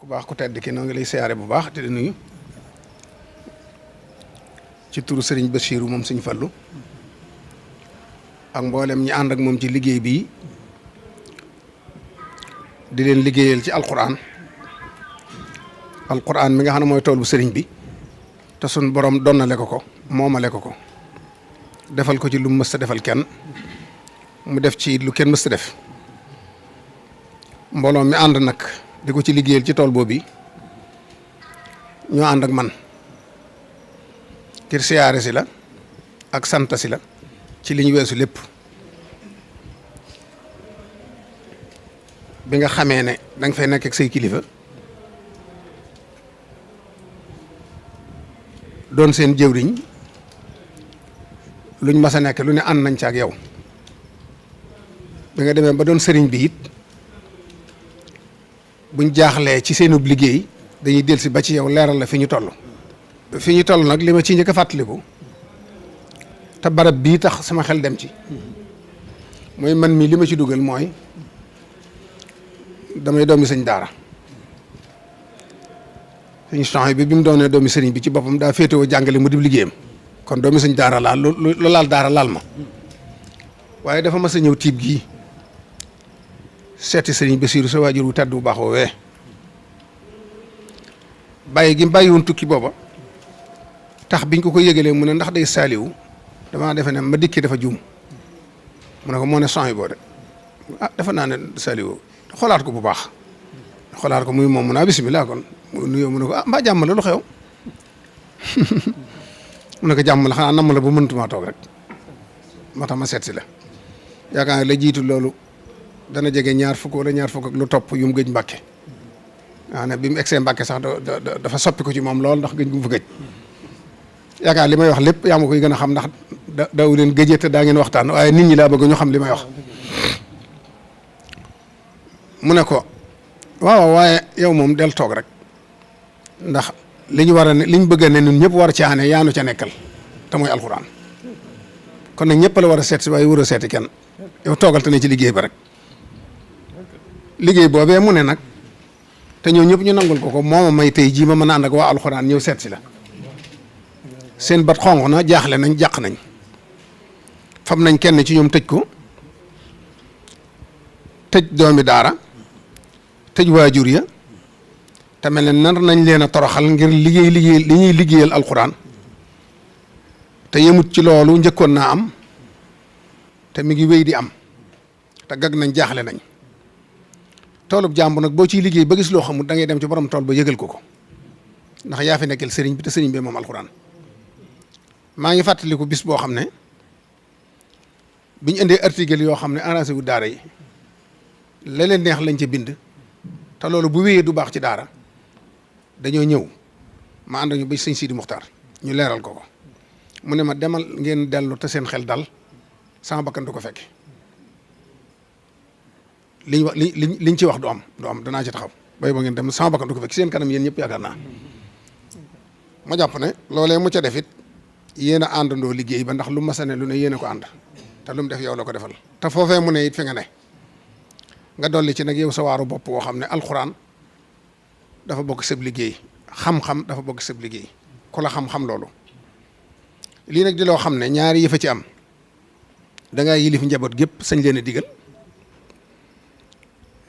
ku baax ku tedd ki noo ngi lay siyaare bu baax te di nuyu ci turu Serigne Bassirou moom Serigne Fallou ak mboolem ñi ànd ak moom ci liggéey bii di leen liggéeyal ci alquran mi nga xam ne mooy tool bu Serigne bi te sun borom donnale ko moomale ko defal ko ci lu mu mës a defal kenn mu def ci lu kenn mës a def mbooloo mi ànd nag di ko ci liggéeyal ci tool boobu ñoo ànd ak man ngir siyaare si la ak sant si la ci li ñu weesu lépp bi nga xamee ne da nga fay nekk ak say kilifa doon seen jëwriñ luñ mas a nekk lu ne ànd nañ ci ak yow bi nga demee ba doon sëriñ bi it buñ jaaxlee ci seenub liggéey dañuy dellusi ba ci yow leeral la fi ñu toll nag li ma ci njëkk a fàttaliku te barab bii tax sama xel dem ci mooy man mii li ma ci dugal mooy damay doomi sëñ daara sëñ Souhaïbou bi mu doonee doomi sëriñ bi ci boppam daa féetewoo jàngale mu dib liggéeyam kon doomi sëñ daara laal lu laal daara laal ma waaye dafa mas a ñëw tiib gii seeti sëriñ Bassirou sa waajur wu tedd bu baax woowee bàyyi gi bàyyi woon tukki booba tax biñ ko yëgalee mu ne ndax day saaliwu damaa defe ne ma dikki dafa juum mu ne ko moo ne Souhaïbou de dafa naa ne saaliwu xoolaat ko bu baax xoolaat ko muy moom mu naa bisimilah kon mu nuyoo mu ne ko mbaa jàmm la lu xew mu ne ko jàmm la xanaa namm la ba mëntumaa toog rek moo tax ma seet si la yaakaar naa la jiitu loolu dana jege ñaar fukk wala ñaar fukk ak lu topp yu mu gëj Mbàkke waaw ne bi mu egsee Mbàkke sax dafa soppi ko ci moom lool ndax gëj gu mu fa gëj yaakaar li may wax lépp yaa ma koy gën a xam ndax daw leen gëjee te daa ngeen waxtaan waaye nit ñi laa bëgg ñu xam li may wax mu ne ko waaw waaye yow moom del toog rek ndax li ñu war a ne li ñu bëgg a ne ñun ñëpp war a caane yaanu ca nekkal te mooy alxuraan kon nag ñëpp la war a seet si waaye war a seeti kenn yow toogal te ne ci liggéey ba rek liggéey boobee mu ne nag te ñoo ñëpp ñu nangul ko mooma may tey jii ma mën a ànd ak waa alxuraan ñëw seet si la seen bat xonq na jaaxle nañ jàq nañ fam nañ kenn ci ñoom tëj ko tëj doomi daara tëj waajur ya te mel ne nar nañ leen a toroxal ngir liggéey li ñuy liggéeyal alxuraan te yemut ci loolu njëkkoon naa am te mi ngi wéy di am te gag nañ jaaxle nañ toolub jàmbu nag boo ciy liggéey ba gis loo xamul da ngay dem ci borom tool ba yëgal ko ndax yaa fi nekkal sëriñ bi te sëriñ bi moom alxuraan maa ngi fàttaliku bis boo xam ne biñ indee article yoo xam ne arrangé wu daara yi la leen neex lañ ca bind te loolu bu wéyee du baax ci daara dañoo ñëw ma ànd ñu ba sëñ Sidi Muxtaar ñu leeral ko mu ne ma demal ngeen dellu te seen xel dal sama bakkan du ko fekke liñ wax liñ ci wax du am danaa ci taxaw bay ba ngeen dem sama bakkan du ko fekk seen kanam yéen ñëpp yaakaar naa ma jàpp ne loolee mu ca def it yéen a àndandoo liggéey ba ndax lu ma sa ne lu ne yéen a ko ànd te lu mu def yow la ko defal te foofee mu ne it fi nga ne nga dolli ci nag yow sa waaru bopp woo xam ne alxuraan dafa bokk sëb liggéey xam-xam dafa bokk sëb liggéey ku la xam-xam loolu lii nag di loo xam ne ñaari yëfa ci am dangaa yilif njaboot gépp sañ leen a digal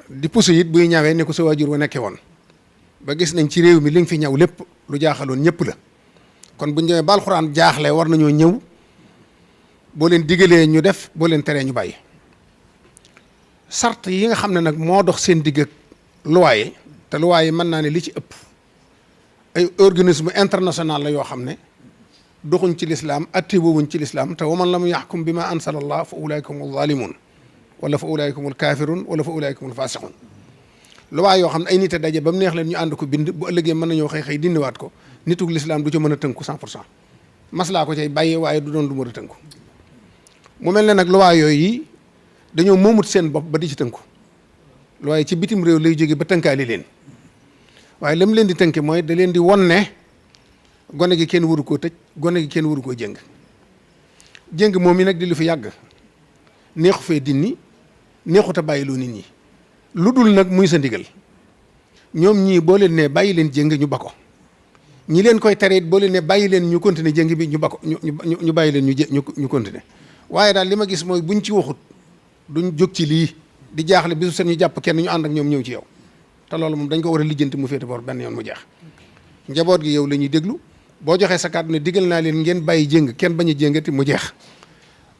di puso it buy ñawee ne ko sa waajur wa nekkee woon ba gis nañ ci réew mi li nga fi ñaw lépp lu jaaxaloon ñëpp la kon buñ demee ba alxuraan jaaxle war nañoo ñëw boo leen digalee ñu def boo leen teree ñu bàyyi sart yi nga xam ne nag moo dox seen digg ak loi yi te loi yi mën naa ne li ci ëpp ay organisme international la yoo xam ne doxuñ ci lislaam atti woowuñ ci lislaam te waman lam yaxkum bi ma ansala allah fa ulaika humul zalimun wala fa ulaika humul kafirun wala fa ulaika humul fasiqun loi yoo xam ne ay nit a daje ba mu neex leen ñu ànd ko bind bu ëllëgee mën nañoo xëy dindiwaat ko nitug lislaam du ca mën a tënku 100% maslaa ko cay bàyyee waaye du doon lu mën a tënku mu mel ne nag loi yooyu dañoo moomut seen bopp ba di ci tënku loi ci bitim réew lay jóge ba tënkaali leen waaye lam leen di tënke mooy da leen di won ne gone gi kenn waru koo tëj gone gi kenn waru koo jëng moom mi nag di lu fi yàgg neexu fee dinni neexut a bàyyiloo nit ñi lu dul nag muy sa ndigal ñoom ñii boo leen ne bàyyi leen jéng ñu ba ko ñi leen koy tere it boo leen ne bàyyi leen ñu continuer jéng bi ñu ba ko ñu bàyyi leen ñu continuer waaye daal li ma gis mooy buñ ci waxut duñ jóg ci lii di jaaxle bisu seen ñu jàpp kenn ñu ànd ak ñoom ñëw ci yow te loolu moom dañ ko war a lijjanti mu féete boor benn yoon mu jeex njaboot gi yow la ñuy déglu boo joxee sa kàddu ne digal naa leen ngeen bàyyi jéng kenn bañ a jéngati mu jeex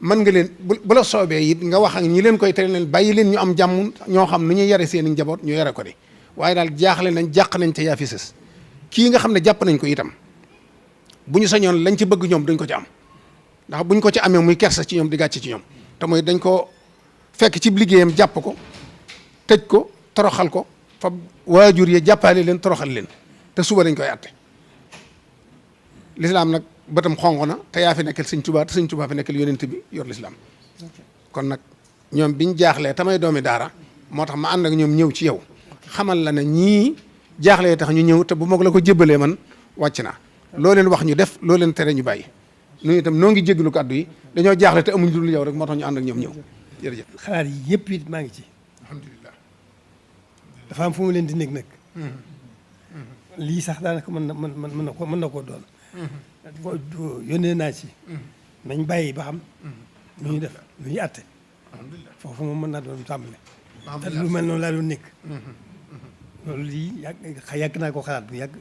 mën nga leen bu la soobee it nga wax ak ñi leen koy tere leen bàyyi leen ñu am jàmm ñoo xam nu ñuy yare seen i njaboot ñu yare ko de waaye daal jaaxle nañ jàq nañ te yaa fi sës kii nga xam ne jàpp nañ ko itam bu ñu sañoon lañ ci bëgg ñoom dañ ko ci am ndax buñ ko ci amee muy kersa ci ñoom di gàcce ci ñoom te mooy dañ ko fekk ci liggéeyam jàpp ko tëj ko toroxal ko fa waajur yi jàppale leen toroxal leen te suba dañ koy àtte lislaam nag bëtam xonq na te yaa fi nekkal sëñ Tuubaa te sëñ Tuubaa fi nekkal yonent bi yor lislaam kon nag ñoom biñ jaaxlee tamay doomi daara moo tax ma ànd ak ñoom ñëw ci yow xamal la ne ñii jaaxlee tax ñu ñëw te bu mag la ko jébbalee man wàcc naa loo leen wax ñu def loo leen tere ñu bàyyi ñun itam noo ngi jéggalu kàddu yi dañoo jaaxle te amuñ dul yow rek moo tax ñu ànd ak ñoom ñëw jërëjëf. xalaat yi yëpp it maa ngi ci. alhamdulilah. dafa am fu mu leen di nekk nag. lii sax daanaka mën na koo doon. yónnee naa ci. nañ bàyyi ba xam. lu ñuy def lu ñuy àtte. foofu moom mën naa doon tàmbale. te lu mel noonu laa doon nekk. loolu lii yàgg naa ko xalaat bu yàgg.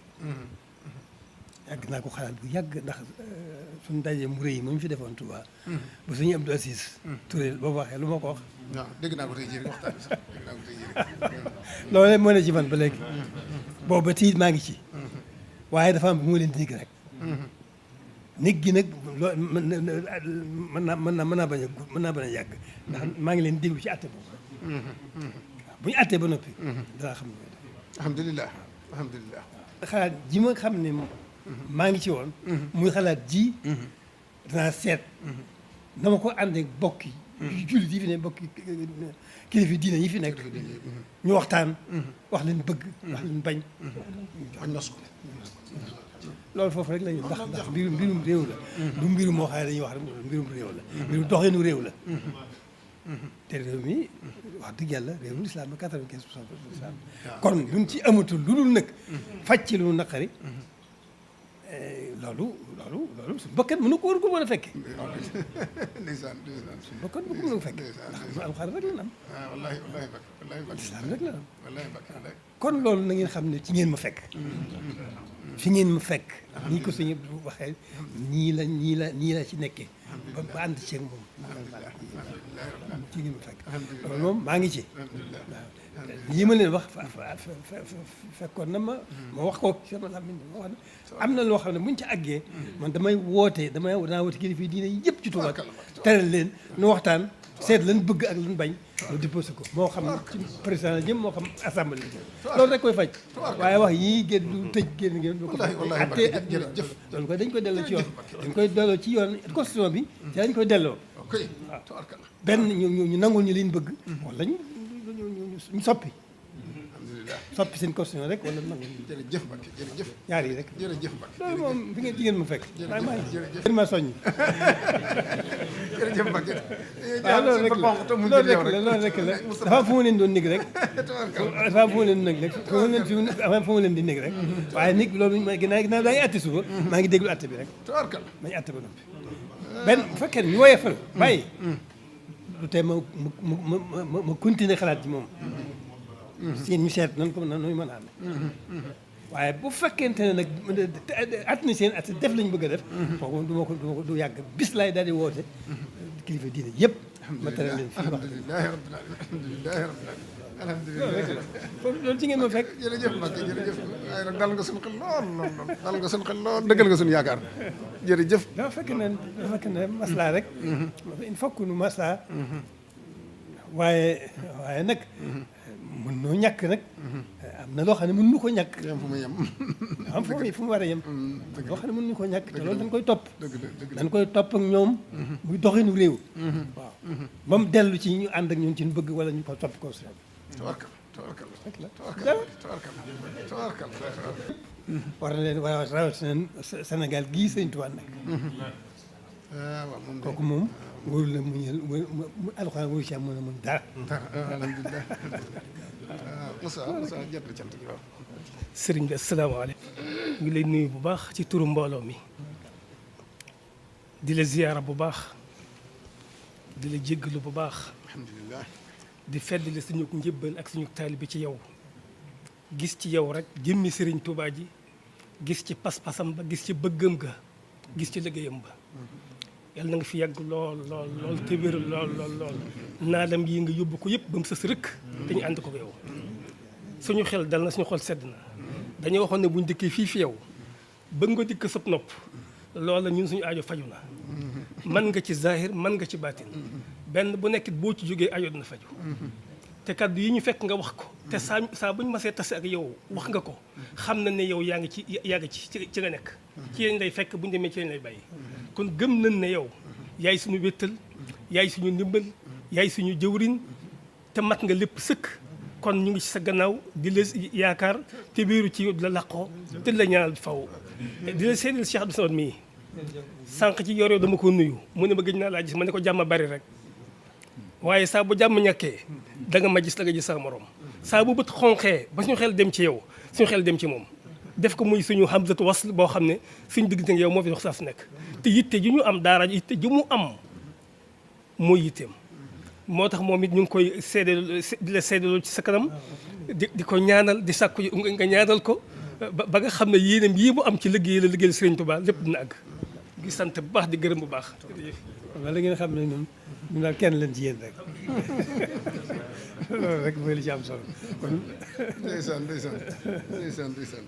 yàgg naa ko xalaat bu yàgg ndax suñu daje mu rëy moom fi defoon Touba. ba suñu Abdou Aziz Touré boobu waxee lu ma ko wax. waaw dégg naa ko tey jii rek waxtaan bi sax dégg naa ko tey jii rek. loolu moo ne ci man ba léegi. boobu ba tiit maa ngi ci. waaye dafa am bu ma leen di nekk rek. nekk gi nag loo mën naa bañ a yàgg. ndax maa ngi leen déglu ci àtte boobu. waaw bu ñu àttee ba noppi. danaa xam ne. alhamdulilah alhamdulilah. xalaat ji ma xam ne maa ngi ci woon. muy xalaat ji. danaa seet. na ma ko àndee bokk yi. jullit yi fi ne bokk kilifa diine yi fi nekk. ñu waxtaan. wax leen bëgg. wax leen bañ. bañ nos ko. loolu foofu rek la ñu ndax mbirum réew la. du mbirum moo xam ne dañuy wax rek mbirum réew la. mbirum doxinu réew la. te réew mi wax dëgg yàlla réewum lislaam ba 95% lislaam kon luñ ci amatul lu dul nag faj ci lu naqari loolu suñu bakkan mënu ko war ko mën a fekke ndeysaan ndeysaan suñu bakkan mënu ko mën a fekke ndax nu alxuraan rek la am wallahi wallahi lislaam rek la am wallahi kon loolu na ngeen xam ne ci ngeen ma fekk fi ngeen ma fekk nii ko suñu waxee ñii la ci nekkee ba ànd ceeg moom ci ngeen ma fekk loolu moom maa ngi ci waaw lii ma leen wax fekkoon na ma wax ko sama làmmiñ ma wax ne am na loo xam ne buñ ci àggee man danaa woote kilifa yi diine yëpp ci Tuuba teral leen nu waxtaan seet lan bëgg ak lan bañ lu déposé ko moo xam ci président la jëm moo xam assemblée la jëm loolu rek koy faj waaye wax yii génn du tëj génn ngeen du ko attee ak jërëjëf loolu koy dañ koy delloo ci yoon dañ koy delloo ci yoon constitution bi te dañ koy delloo waaw benn ñu nangul ñu liñ bëgg wala ñu soppi soppi seen constitution rek wala nangul jërëjëf Mbacke jërëjëf ñaar yi rek jërëjëf Mbacke loolu moom fi ngeen jigéen ma fekk maa ma soññ jërëjëf Mbacke waaw loolu rek la dafa am fu ma leen doon nekk rek dafa am fu ma leen nekk rek fu ma leen di nekk rek waaye nit loolu ginnaaw daa ngi àtte suba maa ngi déglu àtte bi rek nañu àtte ba noppi benn bu fekkee ñu woyefal bàyyi lu tey ma continuer xalaat ci moom seen ñu seet nan ko nan nooy mën a amee waaye bu fekkente ne nag at na seen at def lañu bëgg a def foofu du du yàgg bis laay daal di woote kilifa diine yëpp ma tere leen fii wax alhamdulilah loolu ci ngeen ma fekk jërëjëf Mbacke jërëjëf waaye nag dal nga suñu xel lool dal nga suñu xel lool dëggal nga suñu yaakaar jërëjëf dafa fekk ne maslaa rek il faut que nu maslaa waaye nag mën noo ñàkk nag am na loo xam ne mën nu ko ñàkk yem fu mu yem am fu mu war a yem loo xam ne mën nu ko ñàkk te loolu dañ koy topp dëgg dañ koy topp ak ñoom muy doxinu réew waaw ba mu dellu ci ñu ànd ak ñun ci ñu bëgg wala ñu ko topp constitution bi tawarkal war na leen waaw rawatina Sénégal gii Sëñ Tuubaa nag waaw moom kooku moom wóorul la mu alxuraan wóoru ci am mën a mën dara alhamdulilah waaw Moussa jot na cant gi waaw sëriñ bi asalaamaaleykum. ngi lay nuyu bu baax ci turu mbooloo mi di la ziyaara bu baax di la jéggalu bu baax. alhamdulilah. di feddali suñu njëbbal ak suñu taalibe ci yow gis ci yow rek jëmmi sëriñ Tuubaa ji gis ci pas-pasam ba gis ci bëggam ga gis ci liggéeyam ba yàlla na nga fi yàgg lool lool lool te wér lool lool lool naadam yi nga yóbbu ko yëpp ba mu sës rëkk te ñu ànd ko yow suñu xel dal na suñu xol sedd na dañoo waxoon ne buñ dikkee fii fi yow bëgg nga dikk sëb nopp loola ñun suñu aajo faju na mën nga ci zahir mën nga ci baatin benn bu nekkit boo ci jógee aajo dina faju te kaddu yi ñu fekk nga wax ko te saa bu ñu masee tase ak yow wax nga ko xam na ne yow yaa ngi ci nga nekk ci lañ lay fekk bu ñu demee ci lañ lay bàyyi kon gëm nañ ne yow yaay suñu wéttal yaay suñu ndimbal yaay suñu jëwriñ te mat nga lépp sëkk kon ñu ngi ci sa gannaaw di la yaakaar te biiru ci la laqoo te la ñaanal faw di la seedal Cheikh Abdou Samad mii sànq ci yor dama ko nuyu mu ne ma gëj naa laa gis ma ne ko jàmm bari rek waaye saa bu jàmm ñàkkee da nga ma gis da nga gis sa morom saa bu bët xonqee ba suñu xel dem ci yow suñu xel dem ci moom def ko muy suñu hamzatu wasl boo xam ne suñu diggante ak yow moo fi dox saa su nekk te yitte ji ñu am daara yitte ji mu am mooy yitteem moo tax moom it ñu ngi koy seede di la seedaloo ci sa kanam di ko ñaanal di sàkku nga ñaanal ko ba nga xam ne yéenam yii mu am ci liggéey Sëriñ Tuubaa lépp dina àgg di sant bu baax di gërëm bu baax. wala ngeen xam ne ñun daal kenn leen ci yéen rek loolu rek mooy li ci am solo kon. ndeysaan ndeysaan ndeysaan ndeysaan